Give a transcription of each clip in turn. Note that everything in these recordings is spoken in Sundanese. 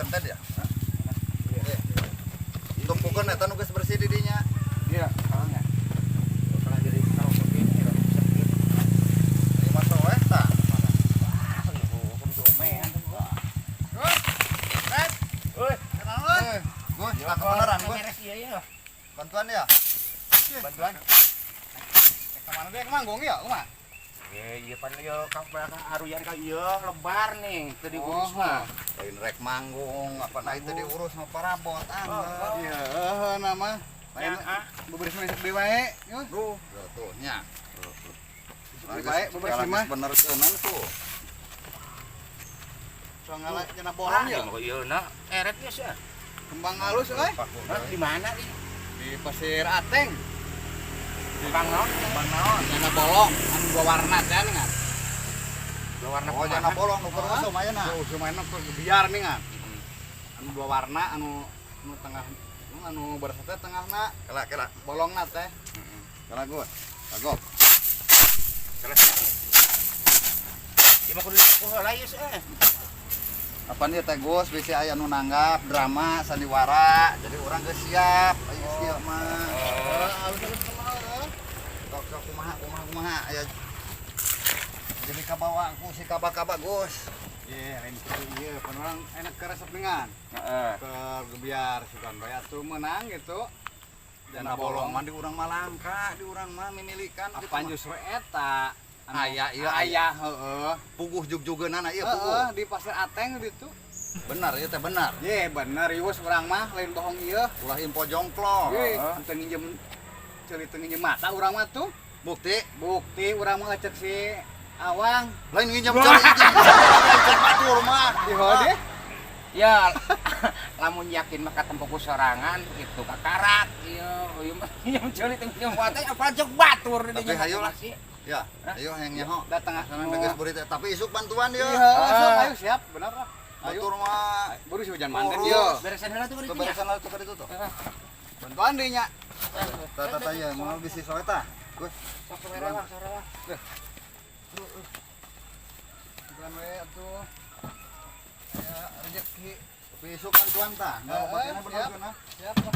Konten ya? Tumpukeun eta nu geus bersih di dinya. Iya, soalnya. Pernah jadi kalau begini, kalau bisa begini. Ieu mah soeh tah. Wah, kudu diomean tuh gua. Woi, Gus, tak kebenaran, Gus. Beres iya ya. Bantuan ya? Bantuan. Kemana dia kemanggung ya, kumaha? Iya, iya pan ieu ka belakang aruyan ka ieu lebar nih, teu diurus mah. Lain rek manggung, apa nah itu diurus sama parabot angger. Iya, heuh nama. Lain Ya, ah. beberes deui wae. Yeuh. Duh, tuh nya. Deui wae beberes mah. Bener keunan tuh. Soalnya cenah bolong ya. Mah ieu na eretnya sih. Kembang halus euy. Hah, di mana nih? Di Pasir Ateng. Kembang naon? Kembang naon? Cenah bolong anu dua warna teh ngan. Dua warna Oh, jangan bolong nu keur usum ayeuna. Tuh usum ayeuna keur biar nih ngan. Anu dua warna anu anu tengah anu beres teh tengahna Kela kela. bolongna teh. Kela Gus. Kagok. Ieu mah kudu disepuh heula ieu sih. Apa nih teh Gus bisi aya nu nanggap drama sandiwara jadi urang geus siap aya geus kieu mah. Heeh, halus-halus kumaha heuh. Sok sok kumaha kumaha kumaha aya jadi kabawa ku si kaba-kaba Gus. Iya, lain kitu ieu pan urang enak keur resep dengan. Heeh. Keur gebiar sugan bae atuh meunang gitu. Jana bolong mah di urang mah langka, di urang mah mimilikan gitu Apaan mah. justru eta? Anu, Aya, iya, aya heeh. Puguh jug-jugeunana ieu puguh. Heeh, di Pasir Ateng gitu. Benar ieu teh benar. Ye, bener ieu urang mah lain bohong ieu. Ulah info jongklok. Ye, teu nginjem ceuli teu nginjem mata urang mah tuh. Bukti Bukti urang mah ngecek si Awang. lain nginjem cari nginjem. Lain cek batur mah. Di deh. Ya, lamun yakin mah katempo ku sorangan gitu kakarak ieu ieu mah nginjem ceuli teh nginjem mata apa cek batur di Tapi dinya. hayu lah. Ya, ayo hayang nyaho. Datang Sekarang geus beurit teh. Tapi isuk bantuan Iya, ya. sok ayo siap, bener lah. Ayo. Batur mah Baru si hujan manten Urus. ieu. Beresan heula tuh tuh beuritnya. beresan lah tuh ka ditu tuh. Bantuan deui nya. Tah tah tah ya, mau bisi soe tah. Gus, Sok sorewang sorewang. Bantuan we atuh. Aya rezeki. tapi isuk bantuan tah. Enggak obatnya bener Siap. geuna. Siap lah.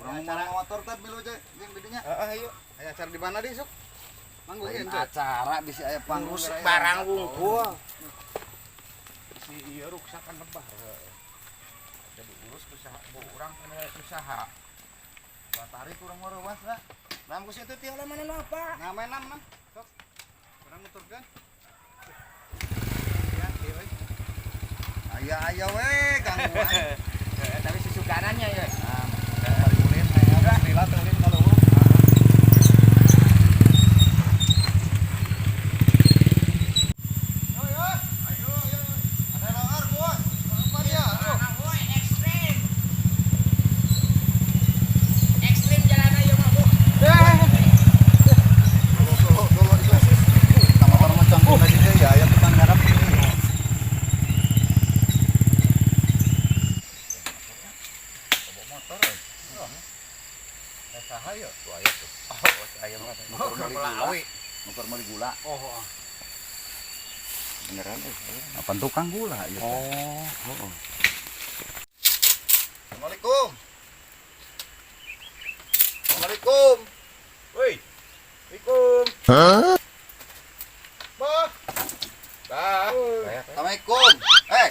Urang mau motor teh milu je jeung didinya. Heeh, ayo. Aya acara di mana deui sok? Manggung Lain ente. acara bisi aya panggung Ngurus geura aya. barang wungkul. Si ieu ruksakan lebah. Jadi urus usaha bu urang kan usaha. Batari kurang mah reuas lah. Lam ku situ tieu mana nu apa? Ngamenam mah. Sok. Urang nuturkeun. Ya, ieu euy. Aya aya we gangguan. Tapi susukanannya ya. Nah, bari ulin aya lila teh ulin kalau. Yo yo. Ayo, ayo. Ada langar, Bos. Apa dia? Aduh. Woi, ekstrim. Ekstrim jalan ayo mah, Bu. Dulu, dulu, itu. Sama orang macam lagi deh ya, aya tukang garap ini. Bawa motor. Eh, saha ya? Tuh aya tuh. Oh, aya mah. Nuker meuli gula. Nuker meuli gula. Oh, Beneran eh. Apa tukang gula ieu teh? Oh, heeh. Assalamualaikum. Assalamualaikum. Woi. Assalamualaikum. Bah. Bah. Assalamualaikum. Eh,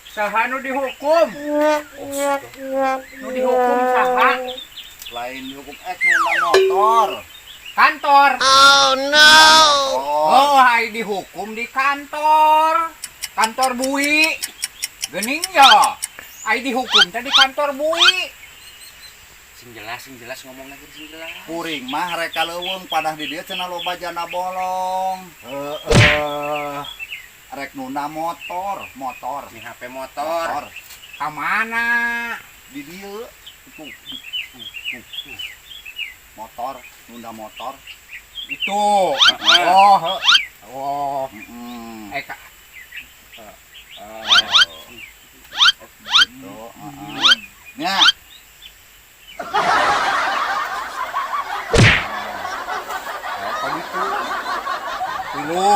Saha nu dihukum? Nu dihukum saha? Lain dihukum ek nunda motor. Kantor. Oh. Oh, hai dihukum di kantor. Kantor Bui. Gening ya. Ai dihukum teh di kantor Bui. Sing jelas ngomongna ge sing jelas. Kuring mah rek kaleuweung padah di dieu cenah loba jana bolong. Heeh. Rek nunda motor, motor. Ini HP motor. Ka mana? Di dieu. Tuh, tuh, tuh, tuh. Motor, nunda motor. Itu. Oh, oh. Heeh. Eh, Kak. Gitu, heeh. Nya. Apa gitu? Tilu.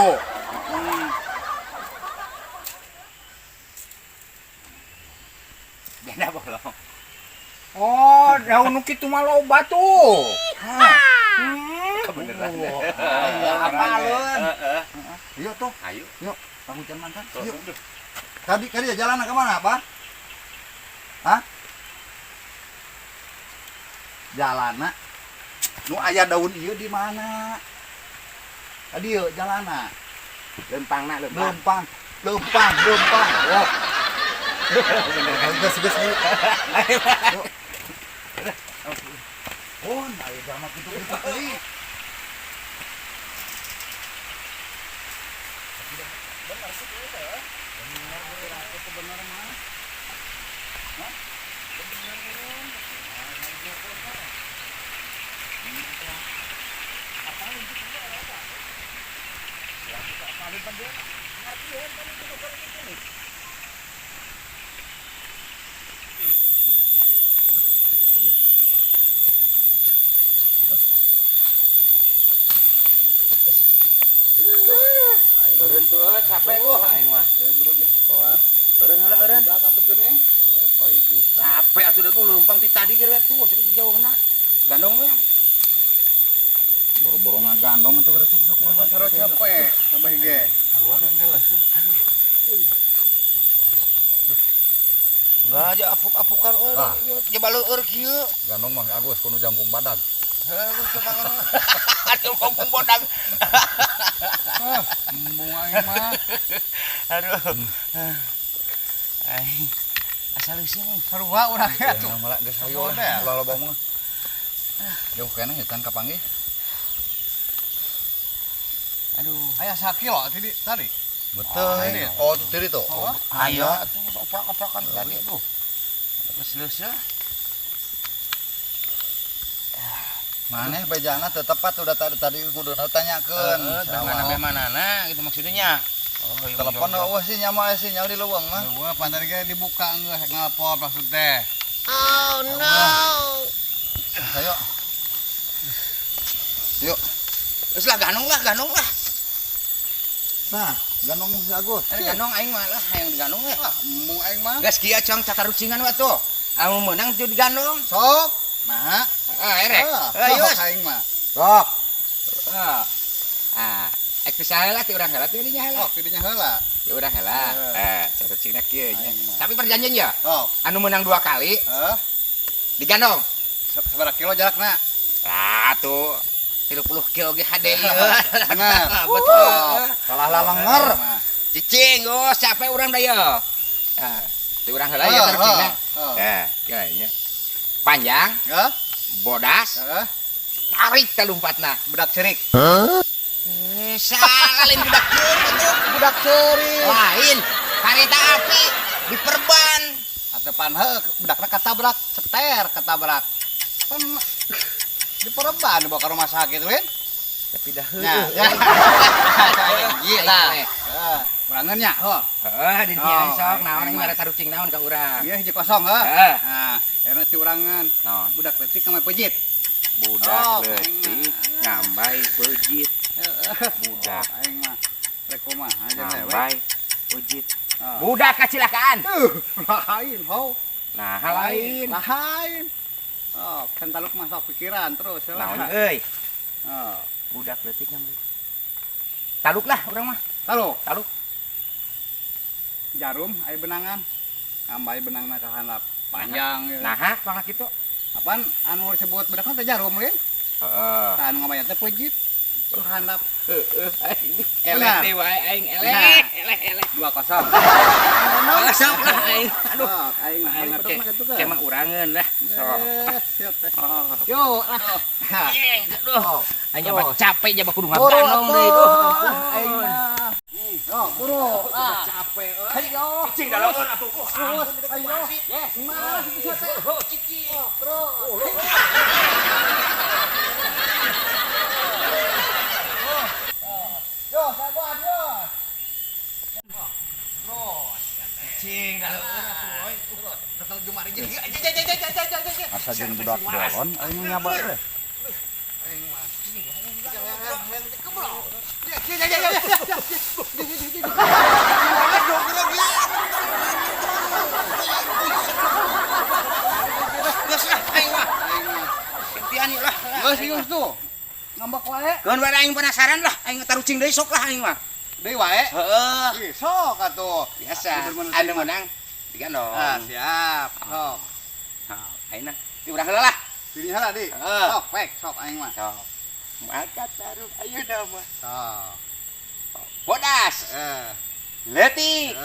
Oh, daun nu kitu mah loba tuh. Kebeneran. Apaleun. Yuk tuh. Ayo. Yuk, panghujan mantan. Yuk. Tadi tadi ya jalan ke mana, Pak? Hah? Jalana. Nu aya daun ieu di mana? Tadi yeuh jalana. Lempangna lempang. Lempang, lempang, lempang. Wah. Geus geus ayo. Yuk. Oh, aya drama kitu-kitu teuing. Eureun tuh capek gua aing mah. Eureun heula eureun. Budak atuh geuning. Capek atuh da tuh leumpang ti tadi geura tuh sakitu jauhna. Gandong we. Boro-boro ngagandong atuh geus sok mah. Saro capek kabeh ge. Enggak aja apuk-apukan euy. Ah. Coba leueur kieu. Gandong mah Agus kudu jangkung badag. Heuh, coba ngono. Aduh ngomong bodang. Embung aing mah. Aduh. Aing asal leuseun nih. Sarua urang ge atuh. Ya malah geus hayu lah. Model. Ulah loba mah. Jauh keneh ya can kapanggih. Aduh. Aya sakilo tadi tadi. Betul. Ini. Oh, itu tadi tuh. Oh. Aya atuh oprak-oprakan tadi aduh. Geus leuseun. Maneh bejana teu tepat udah tadi tadi kudu tanyakeun. Heeh, mana be manana gitu maksudnya. Oh, iya, Telepon eueuh sih nyama sinyal di leuweung mah. Wah, pan tadi ge dibuka geus rek nelpon maksud teh. Ayo. Yuk. Geus lah gandong lah, gandong lah. Nah, gandong si Agus. Eh, gandong aing mah lah hayang digandong we. Ah, embung aing mah. Geus kieu cong catarucingan we atuh. Anu meunang tuh digandong. Sok. Nah, Ah, erek. ah, Ayo. sok aing mah. Sok. Ah, ek bisa heula ti urang heula ti dinya heula. Sok tidinya heula. Ti urang heula. Eh. Eh, catarucingna kieu nya. Aing mah. Tapi perjanjian ya, Sok. anu meunang dua kali Heh, digandong. sabaraha kilo jarakna? Lah tuh 30 kilo ge hade ieu. Bener. Betul. Kalah lalenger. Aing mah. Cicing, oh capek urang da ye. Ah, ti urang heula ya Heeh, catarucingna. heeh. Eh, kieu nya. Panjang, Heh, bodas, heeh. tarik teh lompatna. Budak cerik. Eh, salah lain budak ceurik atuh. Budak cerik. Lain, kareta api diperban. Atepan heuh budakna katabrak, ceter ketabrak. Pan diperban dibawa ke rumah sakit win. Tapi dah Nah, ya. Gila. Heeh, urangeun nya, heuh. Heeh, di dieu Oh, sok naon aing aing mah. mah tarucing naon ka urang. Ieu hiji kosong heuh. Heeh. Nah, ayeuna ti urangeun. Naon? Budak leutik ka pejit. Budak Oh, leutik ngambay peujit. Budak Aing mah rek kumaha aja teh we. ngambay peujit. Ah. Budak kacilakaan. Lain, ho. Nah, lain. Lain. Oh, kan taluk masuk pikiran terus lah. Naon euy? Oh, Budak leutik ngambay. Taluk lah urang mah. taluk. Taluk. Jarum aya benangan. Ngambay benangna ka handap panjang. Nah, Naha pangna kitu? apaan anu disebut bedakna teh jarum lain? Heeh. Tah anu ngambay teh pejit. Ka handap Heeh, aing eleh Benar. deui wae aing eleh, Nah. eleh, eleh. 2-0. Sok lah aing. Aduh. Sok, aing mah Aing balik mah bedokna kitu kan. ke mah urangeun lah. Sok. Eh, siap teh. Oh. Yo, ah. Aduh. Aing jaba capek jaba kudu Buru ngagandong deui. Duh, atuh. Aing ampun. mah. Yo, buru. Ah. Capek euy. Ayo. Cicing da lamun atuh. Terus, ayo. Malas bisa teh. Oh, cicing. Terus. Yo, saguan yo. Cicing da lamun atuh euy. Tetep jumari jeung. Asa jeung budak bolon aing nyaba teh. Geus Serius tuh. Ngambek wae. Keun wae aing penasaran lah, aing tarucing deui sok lah aing mah. Deui wae. Heeh. Ih, sok atuh. Biasa. Bener-bener Anu menang digandong. Ah, siap. Sok. Hah, ayeuna di urang heula lah. Diri heula di. Heeh. Sok, pek, sok aing mah. Sok. Maka taruh ayeuna mah. Sok. Bodas. Leutik.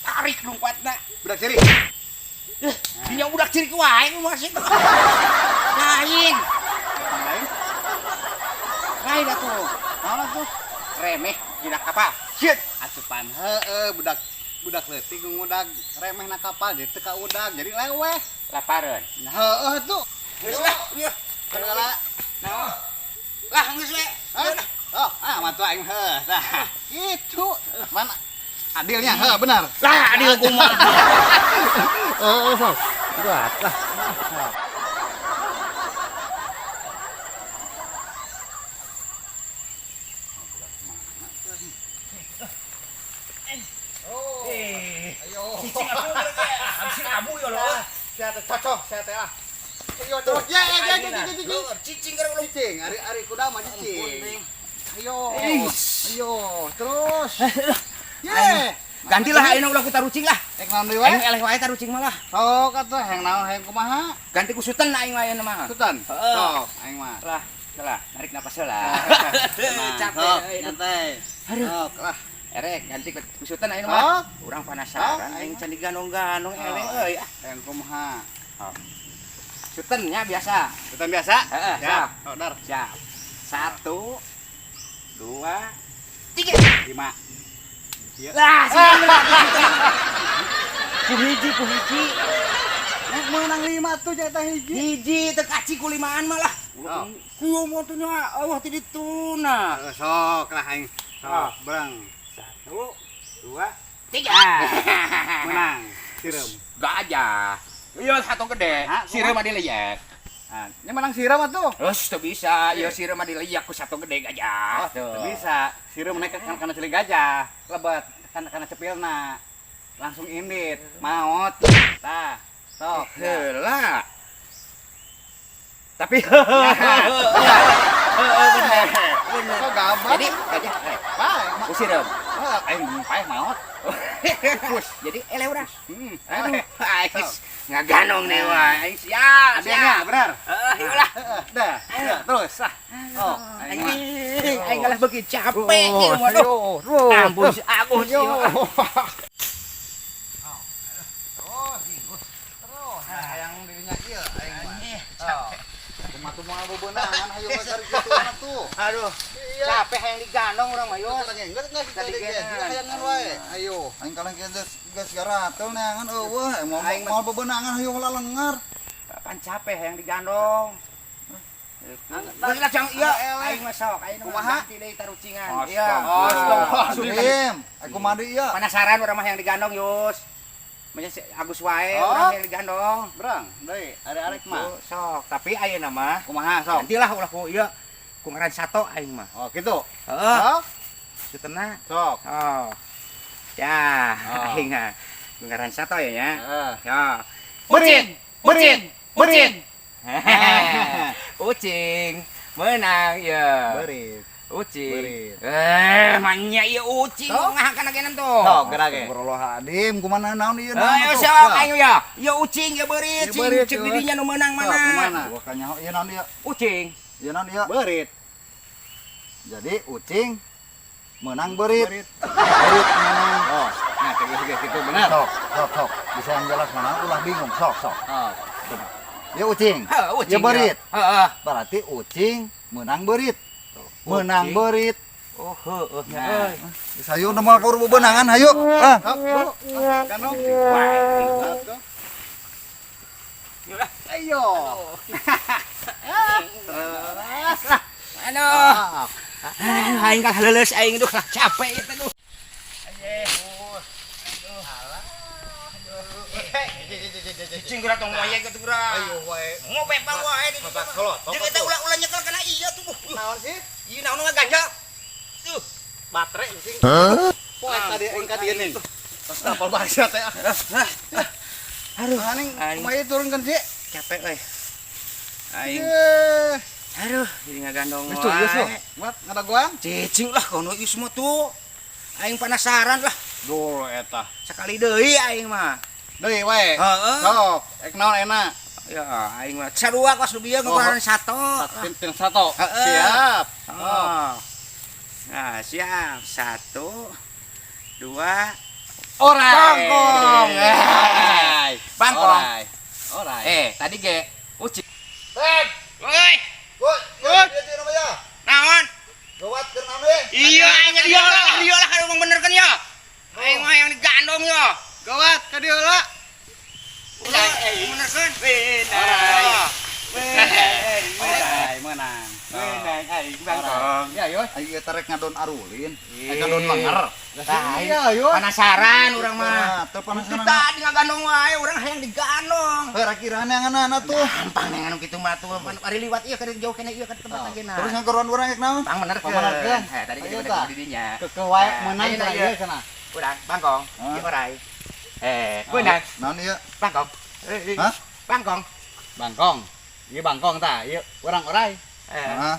Tarik lompatna. Budak ciri. Dinya budak ciri wae nu masih. Lain. Lain. Lain atuh. Naon atuh? Remeh dina kapal. Shit, asupan heeh budak budak leutik ngudag remeh na kapal jadi teu kaudag jadi leweh. Lapareun. Nah, heeh tuh. Geus lah, ieu. Heula. Naon? Lah geus we. Hah? Oh, ah matu aing heuh. Tah, gitu. Mana adilnya? Heuh, benar. Lah adil kumaha. Oh, sok. Kuat lah. Ayo. Cicing abu geus abu yo lo. Saya teh cocok, saya teh ah. Ayo terus. Ya, ya, ya, ya, ya, ya. Cicing gara lu. Cicing, ari-ari kuda mah cicing. Ayo. Ayo, terus. Ye. Gantilah ayeuna ulah ku tarucing lah. Rek naon deui wae? Aing eleh wae tarucing mah lah. Sok atuh hayang naon hayang kumaha? Ganti ku suten aing mah ayeuna mah. Sutan. Heeh. Sok aing mah. Lah, lah, narik napas heula. Capek. Sok, nyantai. Aduh. Sok lah. Erek ganti ku suten ayeuna mah. Sok. Urang penasaran aing can diganong-ganong eleh euy. Hayang kumaha? Sutennya biasa. Sutan biasa? Heeh, siap. Sok, dar. Siap. 1 2 3 5. Iya. Lah, ku hiji, ku hiji. Nek meunang 5 tuh jatah hiji. Hiji teu kaci ku limaan mah lah. Oh. Ku mah tuh nya eueuh ti dituna. Heeh, sok lah aing. Sok, berang. 1 2 3. Menang. Sireum. Gajah. Iya satu gede. Sireum mah dileyek. Ah, ini menang sireum atuh. Terus teu bisa, ieu sireum mah dileyek ku satu gede gajah. Oh, teu bisa. Sireum naik kana ceuli gajah. Lebet kana cepilna. Langsung indit, maot. Tah, sok. Heula. Tapi Bener. Kok gampang? Jadi gajah Bae, ku sireum. Aing paeh maot. Jadi eleh urang. Aduh, aing ngaganong nih wah. Aing siap, Adilnya bener. Heeh, ieu lah. Dah, terus ah. Oh, aing mah. Aing kalah beuki capek ieu mah. Aduh. Ampun si Agus ieu. Terus, terus. Nah, hayang dirinya ieu aing mah. Capek. Kumaha tuh moal bebeunangan hayu we cari kitu tuh. Aduh. Capek hayang digandong urang mah yo. Geus geus tadi ge hayangan wae. Ayo. Aing kaleng geus geus garatel neangan eueuh aing moal bebeunangan hayu lalengar. Pan capek hayang digandong. Geus lah jang ieu aing mah sok aing Kumaha? ganti deui tarucingan. Iya. Astagfirullahaladzim. Aing kumaha deui ieu? Penasaran urang mah hayang digandong Yus. Maksudnya si Agus wae urang hayang digandong. Berang, deui arek-arek mah. Sok, tapi ayeuna mah Kumaha sok? Gantilah ulah ku ieu ku ngaran sato aing mah. Oh, kitu. Heeh. Sok. Sutena. Sok. Oh. Ya, aing mah ku ngaran sato ya nya. Heeh. Ya. Berit, berit, berit. Ucing menang ya. Berit. Ucing. Berit. Manya ieu ucing ngahakan agenan tuh. Sok gerak ge. Astagfirullahaladzim, kumaha naon ieu Ayo sok aing ya. Ieu ucing ieu beurit, Ieu beurit, cing cek didinya nu meunang Sok, mana. mana? Gua kanyaho ieu naon ieu? Ucing. Ieu naon ieu? Berit. Jadi ucing menang beurit. Berit. Beurit menang. Oh, nah cek geus kitu bener. Sok, sok, sok. Bisa yang jelas mana ulah bingung. Sok, sok. Oh. Ieu ucing. Heuh, ucing. Ieu beurit. Heeh. Berarti ucing menang beurit. Menang beurit. Oh, heueuh nya Nah. euy. Geus hayu nu moal kaburu bebenangan hayu. Ah. Sok, bro. Gandong. Wah. Ayo. Terus lah. Aduh. Aing kalah leuleus aing duh lah capek ieu teh duh. Cicing geura tong moyek atuh geura. Ayo wae. Ngopepang wae di Bapak kolot. Jeung eta ulah-ulah nyekel kana ieu tuh. Naon sih? Ieu naon ngaganja. Tuh. Baterai sih. Poe tadi aing ka dieu nih. Terus tapal bahasa teh. Aduh, Aning kumaha turunkeun sih? Capek euy. Aing. Aduh, jadi ngagandong Geus tuh, geus tuh. wae. Buat ngadagoan. Cicing lah kono ieu semua tuh. Aing penasaran lah. Duh eta. Sekali deui aing mah. Deui wae. Heeh. Sok, ek naon enak. Ya, aing mah sarua kos nu bieu ngukuran sato. Tim satu. Heeh. Siap. Oh. Nah, siap. Satu, dua, Orai. Bangkong. Hai. Bangkong. Orai. Orai. Eh, tadi ge uci. Ted. Woi, Woi, woi, dia ya. naon? Gawat keur naon we? Iya, aing dia lah, dia lah kalau bener kan ya. Aing mah yang digandong ya. Gawat ka dieu heula. Ulah, bener kan? Orai menang. Menang aing bangkong. Ya yo, aing ieu terek ngadon arulin. Aing ngadon lenger. Iya, yo. Penasaran urang mah. Teu Itu penasaran. tadi ngagandong wae, urang hayang digandong. Heuh rakirana ngeunana tuh. Gampang neng anu kitu mah tuh, pan ari liwat ieu ka jauh keneh ieu ka tempat lagi nah. Terus ngagoron urang ek naon? Pang bener Pang benerkeun. Eh, tadi Ayo, kita tah. di dinya. Kekeh wae Nah, menang ayeuna tah ieu. ieu cenah. Urang bangkong, Hah? ieu orai. Eh, beunang, Naon ieu? bangkong. Hah? Bangkong. Bangkong. Ieu bangkong tah, ieu urang orai. Eh, Heeh.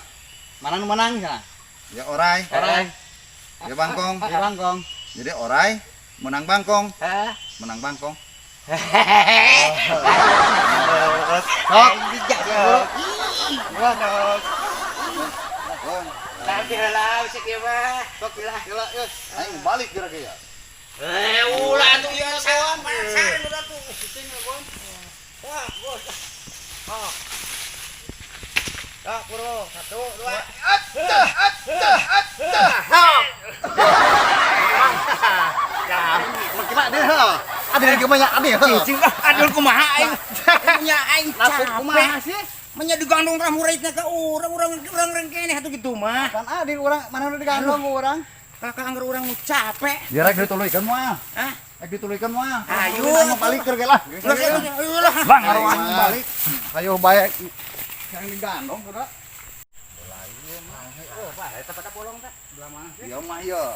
Mana nu menang cenah? Ya orai. Orai. Ya bangkong. Ieu bangkong. Jadi orai menang bangkong, eh. menang bangkong. Sok, bijak ya. Tapi heula bisa kieu mah. Sok gila, yuk. Aing balik geura ge ya. Eh, ulah tuh ya sawan penasaran udah tuh. Wah, bos. Oh. Dah, bro. Satu, dua. Gimana dia? Ada yang gimana ada? Cicing ah, aduh kumaha aing. Punya aing Nasib capek. kumaha sih? Menya digandong ramuritna ka urang urang urang urang keneh atuh kitu mah. Kan ada orang mana udah digandong ku urang. Kakak anggar urang nu capek. Ya rek dituluykeun moal. Hah? Rek dituluykeun moal. Ayo. Ayo balik keur ge lah. Ulah, ayo lah. Bang, ayo balik. Ayo baik. Yang digandong kuda. Eta pada bolong teh. Iya mah ieu.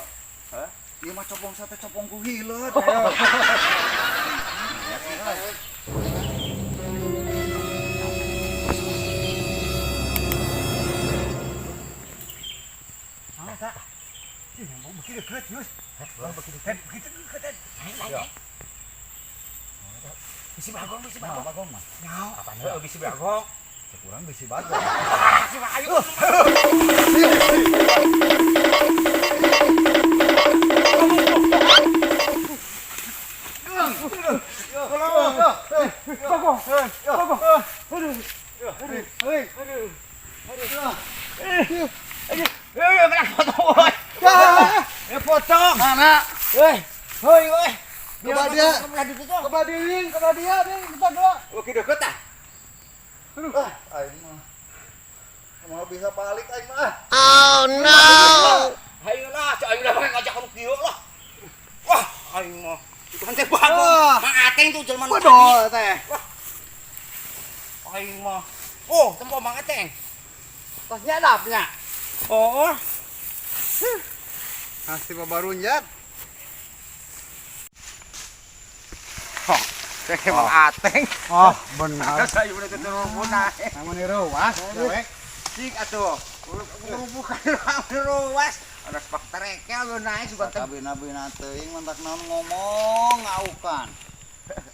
Hah? Ieu mah copong sate copong ku hileut. Bisi bagong, bisi bagong. Bagong mah. Apaan heuh bisi bagong? Cek urang bisi bagong. Ah, si ayo. Eh, kena foto woi. Eh, foto. Mana? Woi, woi, woi. Coba dia. Kebelah ditu tuh. Kebelah diri, kebelah dia nih, kita dua. Oke deket ah. Ah, aing mah. Mau bisa balik aing mah. Ayo lah, cak aing lah ngajak kamu kieu lah. Wah, aing mah. Itu kan teh bagong. Ah. Mang Ateng tuh jelema nu tadi. Bodoh teh. Aing mah. Oh, tempo Mang Ateng. Tos nyadapnya. Oh, Masih babarunjat. Teh Mang Ateng. Oh, benar. Saya udah ketemu punah. Namun ruas, dewek. Cik atuh. bukan ruas. Ada sepak terekel lu naik suka teh. Kabina-bina teuing mentak naon ngomong ngaukan.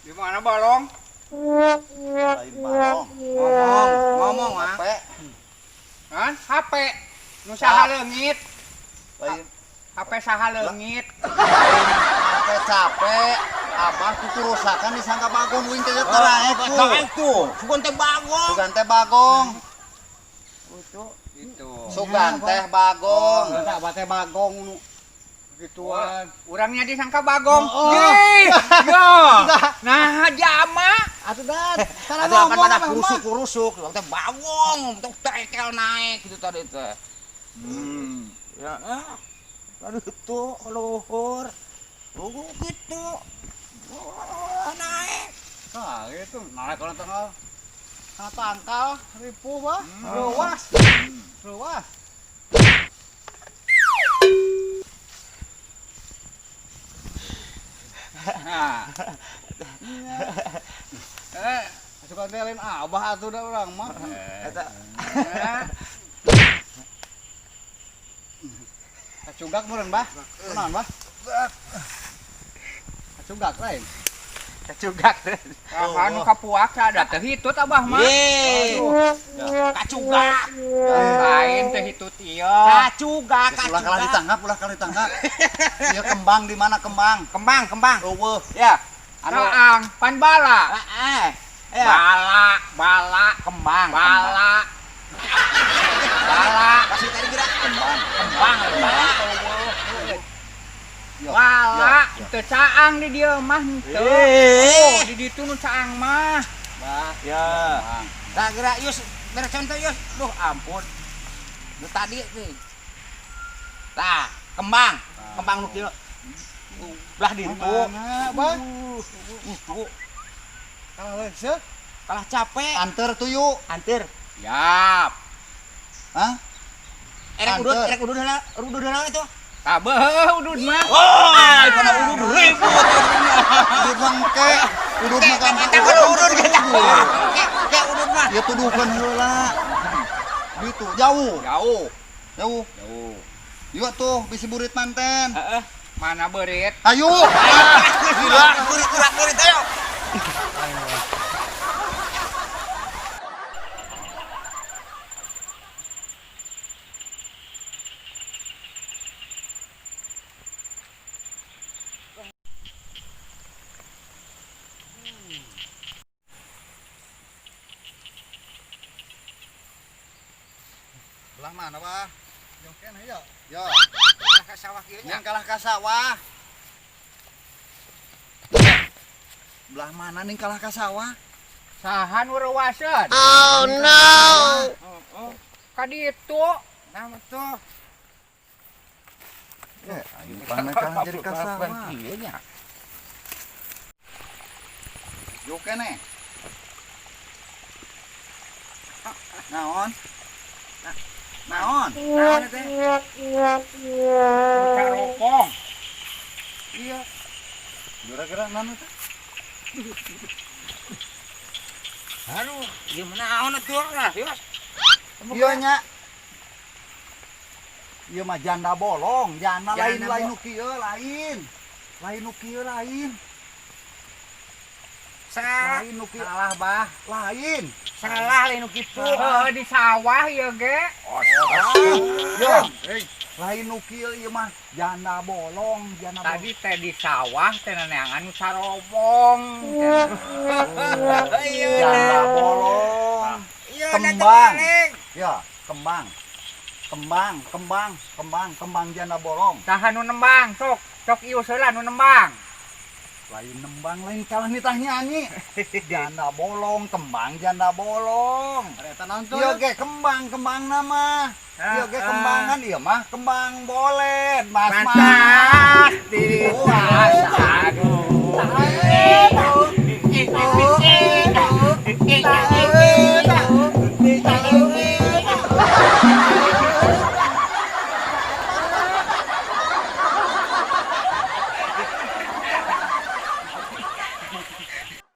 Di mana balong? Lain balong. Ngomong, ngomong ah. HP Kan HP. Nu saha leungit? lain HP saha leungit? HP capek. Abah kukurusakan disangka bagong uing teh taraek tuh. Naik tuh, sugan teh bagong. Sugan teh bagong. Itu. Sugan teh bagong. Eta abah teh bagong nu gituan. Urangnya disangka bagong. Oh. Ih, yo. Nah, jama. Atuh dan, salah Ada kan ngomong pada abah mah. kurusuk-kurusuk, sugan teh bagong, teh terekel naik gitu tadi teh. Ya, ah. Aduh tuh luhur. Luhur gitu. Oh, naik. Tah gitu, naik kana tanggal. Kana tangkal ripuh bah. Ruas. Ruas. Nah. Eh, Suka teh lain abah atuh da urang mah. Eta Kacugak meureun bah. Kunaon bah? Kacugak lain. Kacugak teh. Anu kapuak ada teh hitut abah mah. Ye. Kacugak. Lain teh hitut ieu. Kacugak, Ulah kalah kacugak. ditangkap, ulah kalah ditangkap. Ieu kembang di mana kembang? Kembang, kembang. Eueuh. Ya. Anu Caang pan bala. Heeh. Ya. Bala, bala, Kembang, bala. Bala, Kasih tadi gerak Kembang. kembang, bala. Yo, Bala, yo, yo. teu caang di dieu mah henteu. Eh. Oh, di ditu nu caang mah. Bah. Ya. Kembang. Nah, gerak Yus, bere contoh Yus. Duh, ampun. Lu tadi nih. Tah, kembang. Kembang nu kieu. Belah ditu. Mana bah? Itu Kalah leuseuh. kalah capek. Anter tuyu. Antir. Yap. Hah? Erek udud, Anter. erek udud heula, udud heula itu. Kabeh udud mah. Oh, kana udud ribut. Udud mah engke. Udud mah kan. Eta kudu udud kita. Ke udud mah. Ya tuduhkeun heula. Gitu, jauh. Jauh. Jauh. Jauh. Yuk tuh bisi burit manten. Heeh. Mana beurit? Ayo. Gila, burit burit burit ayo. Belah mana, Bah? Jongken hayo. Yo, Kalah ka sawah kieu nya. yang kalah ka sawah. Belah mana nih kalah ka sawah? Saha nu reuwaseun? Oh no. Ka ditu. Nah, tuh. Ya, ayo pandai kalah jadi ka sawah. Kieu nya. Yo kene. Naon? Naon? Naon teh? Caropong. Iya. Kira-kira naon teh? Aduh, ieu naon atuh lah, Yus. Ieu nya. Ieu mah janda bolong, janda lain Janda lain nu kieu lain. Lain nu kieu lain. Salah, Lain nu kieu salah bah. lain. Salah lain nu kitu. Heuh di sawah ieu ge. Yo, lain nu kieu ieu mah janda bolong, janda bolong. Tadi teh di sawah teh neangan nu carobong. Iya. Janda bolong. Iya, Kembang. Ya, kembang. Kembang, kembang, kembang, kembang janda bolong. Saha nu nembang sok, sok ieu heula nu nembang. Lain nembang, lain kalah nitah nyanyi. Janda bolong, kembang janda bolong. Eta naon tuh? Ieu ge kembang, kembang nama. Ieu ge kembangan, ieu mah kembang bolet, Mas Mas Wah, Aduh.